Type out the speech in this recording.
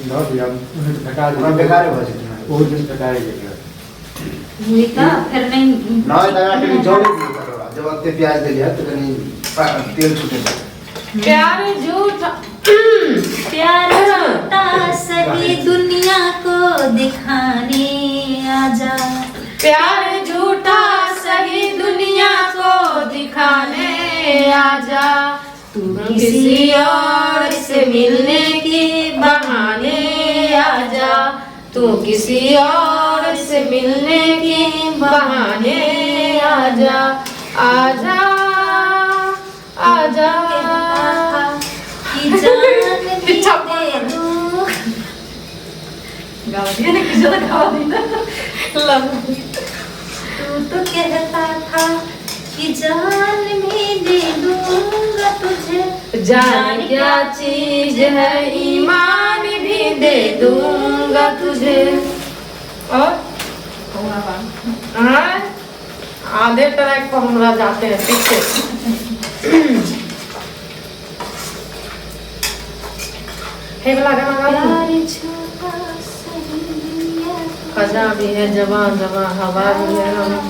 धऽ दिअ ओहिमे तऽ फेका ओकरा जेतै। बेकारे भऽ जेतै। बहुत दिन फेकाए जेतै। लिखा फेर नहीं। नहि तऽ एकरा कनि जरै दियौ, तकर बाद जब ओते प्याज देलियै तऽ कनि तेल छूटे लगतै। प्यार झूठा। प्यार झूठा सही दुनिया को दिखाने आजा। प्यार झूठा सही दुनिया को दिखाने आजा, तू किसी और से मिलने के बहाने आजा, तू किसी और से मिलने के बहाने आजा, आजा आजा। कि जान भी दे दूं। गावा दिया ने, किसी तो गावा दिया। तू तो कहता था कि जान भी दे दूंगा तुझे। जान क्या चीज है, ईमान भी दे दूंगा तुझे। और हाँ, आधे ट्रैक पर हमरा जाते हैं पीछे। हे वाला गाना गा। प्यार झूठा सही दुनिया को खजा भी है जवान जवान, हवा भी है हम।